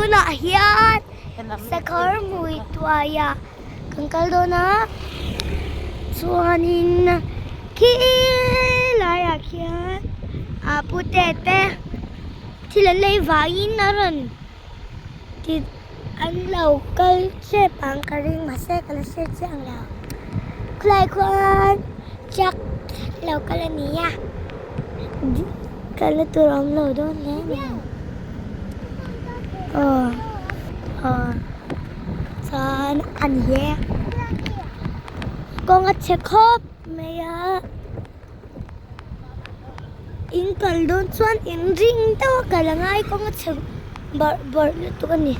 Tunah hian sakawr hmui tuaiah kan kal dawn a, chuanin khi laiah khian ah pute te thil an lei vangin a rawn ti an lo kal tep ang ka ring mahse ka la hre chiang lo khulai khuan truck lo kal a ni a kalna tur a awm lo dawn hle mai aw aw chuan a ni e kawng a chhe khawp mai a. In kal dawn chuan in ring deuh a kal a ngai kawng a chhe bawrh bawrh lutuk a ni.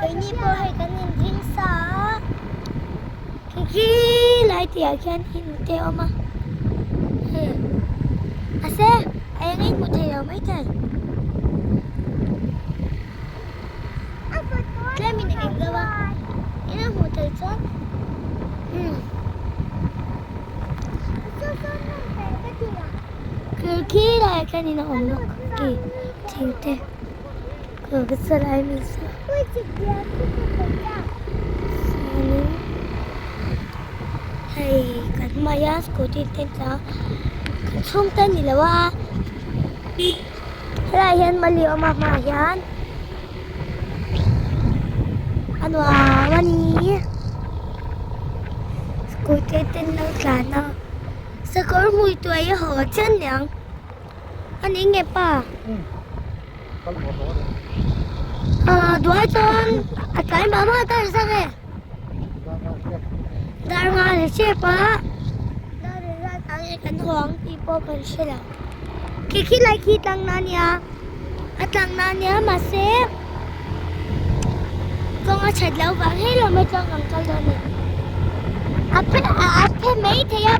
Keini pawh hei kan in ring sa a, khi khi lai tih ah khian in te a awm a, hei mahse a eng a inhmu thei lo maithei. Tlem in eng deuh a in a hmuh theih chuan umm khi laiah khian in a awm bawk khi thing te ka saw lai mi saw chuanin hei kan hmai a scooty te an tlan a kan chhungte a ni lo a. Helaiah hian mali a awm a hmaah hian a nuam a ni scooty te an lo tlan a sakawr hmui tuai a haw chian niang a ni nge pa ah duai chuan a tlai mah mah ta zak e dar nga leh hrep a dar engzat ah nge kan haw ang tih pawh kan hre lo. Khi khi lai khi tlang na nia a tlang na nia mahse kawng a that loh vang hei lo mai chuan kan kal dawn a ni a phe a phe mai thei a.